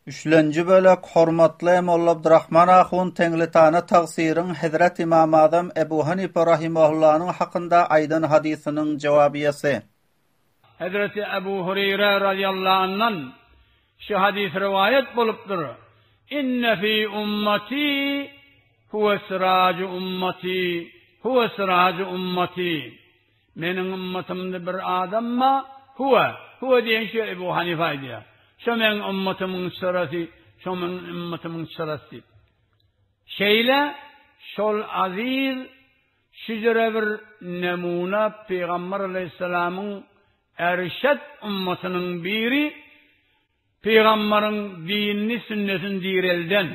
Üçlenji bölek Hormatly Molla Abdurahman ahun Teňlitana tagsyryň Hezret Ymam Azam Ebu Hanife rahimahullanyň hakynda aýdan hadysynyň jowabyýasy. Hezreti Ebu Hureýre razyýallahu andan şu hadys rowaýat bolupdyr, Inne fi ummati huwe siraju ummati, huwe siraju ummati. Meniň ymmatymda bir adam bar, huwe, huwe diýen şu Ebu Hanife aýdýar. Şo meň ymmatymyň çyrasy, şo meň ymmatymyň çyrasy diýip. Şeýle şol aziz şüjere bir nemuna Pygamber aleýhissalamyň erşet ymmatynyň biri Pygambaryň dinini sünnetini direlden.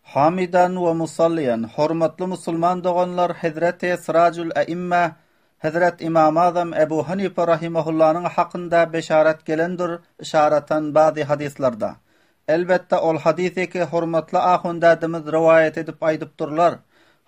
Hamidan we musalliýan, hormatly musulman doganlar Hezreti Sirajul Äimme Hezret Ymam Azam Ebu Hanife rahimahullanyň hakynda beşaret gelendir yşaratan bazy hadyslarda. Elbetde ol hadysy ki hormatly ahun dädemiz rowaýat edip aýdypdyrlar.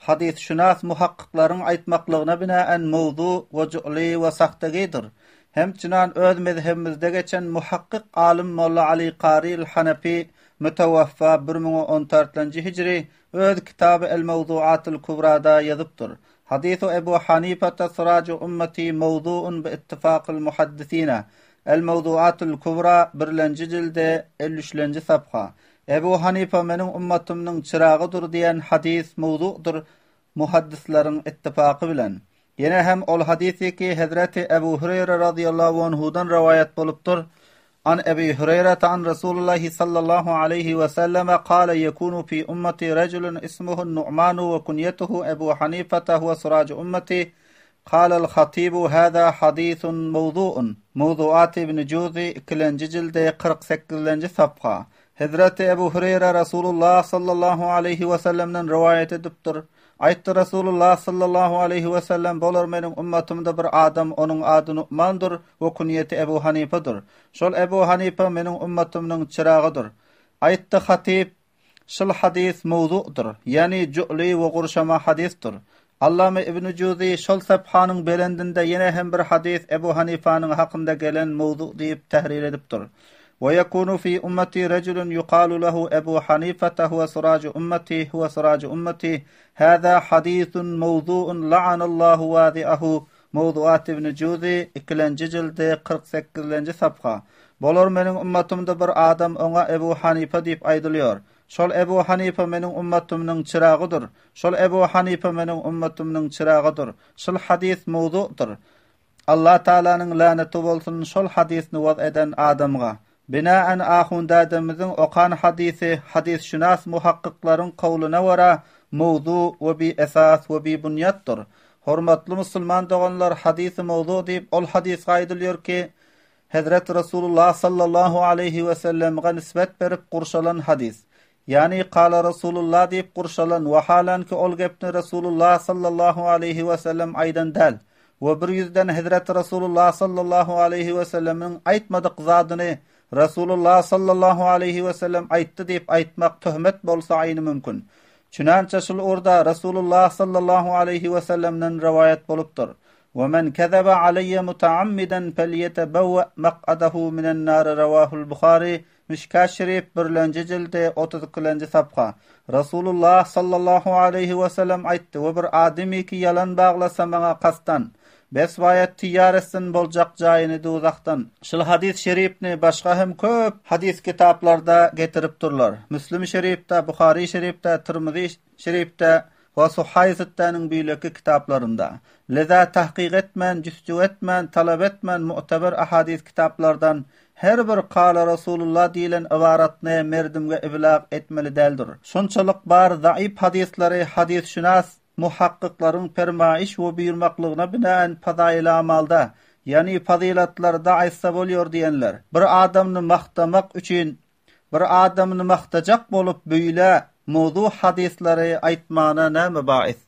Hadysşynas muhakkyklaryň aýtmaklygyna binaen mowzu we ju'ly we sahtegidir. Hemçinan öz mezhebimizde geçen muhakkyk alym Molla Aly Karyl Hanefi müteweffa 1014-nji hijri öz kitaby El-Mewzuatyl Kubrada ýazypdyr. Hadisu Ebu Hanifata siraju ummati mewzuun bi ittifakyl muhaddisina. El-Mewzuatyl Kubra birlenji jildi 53-lenji sapha. Ebu Hanifa meniň ummatymnyň çyragydyr diýen hadys mewzudyr muhaddisleriň ittifaky bilen. Ýene hem ol hadysy ki Hezreti Ebu Hüreýre razyýallahu anhudan rowaýat bolupdyr, An Ebi Hüreýrete an Resulullahi sallallahu aleýhi we selleme kale ýekunu fi ummati rejulun ismuhun Nu'manu we kunýetuhu Ebu Hanifete huwe siraju ummati Kalel Hatibu hâzâ hadîsun mewzû'un Mewzuat Ibn Juzi ikilenji jildi 48-lenji sapha Hezreti Ebu Hüreýre Resulullah sallallahu aleýhi we sellemden rowaýat edipdir. Aýtdy Resulullah sallallahu aleýhi we sellem bolar meniň ummatymda bir adam onuň ady Nu'mandyr we kunýeti Ebu Hanyfadyr. Şol Ebu Hanyfa meniň ummatymnyň çyragydyr. Aýtdy Hatyp Şul hadys mowzu'dyr, ýagny ju'ly we gurşama hadysdyr. Allama Ibn Juzi şol safhanyň belendinde ýene hem bir hadys Ebu Hanyfanyň hakynda gelen mowzu diýip tährir edipdir. Ve yekunu fi ummati rejulun yuqalu lehu Ebu Hanifata huve siraju ummati huve siraju ummati hâzâ hadisun mowzu'un la'anallahu wazi'ahu Mowzuat Ibn Juzi ikilenji jildi 48-lenji sapha Bolar meniň ummatymda bir adam oňa Ebu Hanyfa diýip aýdylýar. Şol Ebu Hanyfa meniň ummatymnyň çyragydyr. Şol Ebu Hanyfa meniň ummatymnyň çyragydyr. Şul hadys mowzu'dyr. Allah Taalanyň läneti bolsun şol hadysny waz eden adamga. Binaen ahun dädemiziň okan hadysy hadysşynas muhakkyklaryň kowluna görä mowzu we bi esas we bi bunýatdyr. Hormatly musulman doganlar hadysy mowzu diýip ol hadysga aýdylýar ki, Hezret Resulullah sallallahu aleýhi we sellemge nisbet berip gurşalan hadys. Ýagny Kala Resulullah diýip gurşalan wahalanki ol gepni Resulullah sallallahu aleýhi we sellem aýdan däl we bir ýüzden Hezret Resulullah sallallahu aleýhi we sellemiň aýtmadyk zadyny Resulullah sallallahu aleýhi we sellem aýtdy diýip aýtmak töhmet bolsa aýny mümkin. Çünança şul ugurda Resulullah sallallahu aleýhi we sellemden rowaýat bolupdyr. Ve men kezebe aleýye mutaammiden felýetebewwe mak'adehu minen nar Rawahul Buhary Mişkat Şerif birlenji jildi 32-lenji sapha. Rasulullah sallallahu aleýhi we sellem aýtdy we bir ademiki ýalan baglasa maňa kasdan, bes baýat tiýar etsin boljak jaýyny duzahdan. Şul hadys şerifni başga hem köp hadys kitaplarda getirip durlar. Müslim şerifde, Buhary şerifde, Tirmizi şerifde we Suhaý Sittäniň beýleki kitaplarynda. Leza tahkyk etmän, jüsjü etmän, talap etmän mu'teber ahadys kitaplardan her bir Kala Rasulullah diýlen ybaratny merdimge iblag etmeli däldir. Şonçalyk bar zaif hadyslary hadysşynas muhakkyklaryň permaiş we buýurmaklygyna binaen fazail amalda, ýagny fazylatlarda aýtsa bolýar diýenler, bir adamny magtamak üçin Bir adamyny magtajak bolup büýle mowzu hadyslary aýtmana näme bais?